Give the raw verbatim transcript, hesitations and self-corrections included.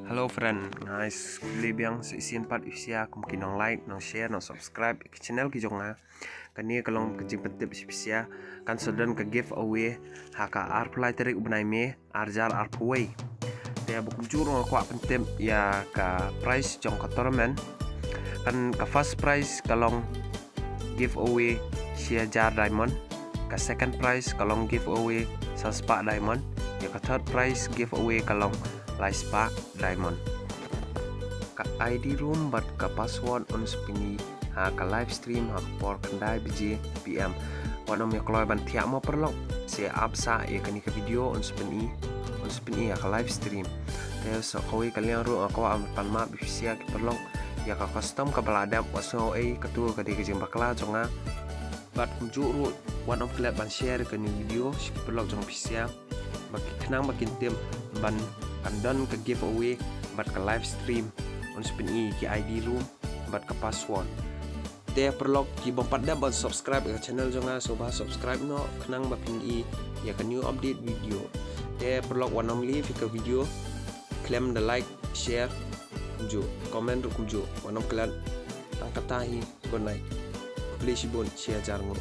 Hello friend, nga ai khublei biang sa shisien pat ïa phi sha kum ki nong like, nong share, nong subscribe ïa ka channel ka jong nga. Kane ka long ka jingpyntip sha phi sha, kan sa don ka giveaway ha ka arphew lai tarik u bnai May, ar hajar arphew wei. Te ba kumjuh ruh nga kwah pyntip ïa ka prize jong ka tournament. Kan ka first prize ka long giveaway shi hajar diamond. Ka second prize ka long giveaway san spah diamond. Ïa ka third prize giveaway ka long lai spah diamond. Ka I D room bad ka password un sa pyni ha ka live stream ha ka por khyndai baje P M. Wat nym ïa kloi ban thiah mo paralok, sa ap sah ïa kane ka video un sa pyni, un sa pyni ha ka live stream. Te sa kawei ka liang ruh nga kwah ban pan map ïa phi sha ki paralok, ïa ka custom kaba la dep, wat sngew ei, kato ka dei ka jingbakla jong nga. Bad kumjuh ruh wat nym klet ban share kane ka video sha ki paralok jong phi sha, ba ki khnang ba kin tip ban kan don ka giveaway bad ka live stream, un sa pyni ki I D room bad ka password. Te paralok, ki bym pat dep ban subscribe ïa ka channel jong nga, sngewbha subscribe noh khnang ba phin ïohi ïa ka new update video. Te paralok, wat nym lip ïa ka video khlem da like, share kumjuh, comment ruh kumjuh. Wat nym klet. Tang kata hi. Good night. Khublei shibun, shi hajar nguh.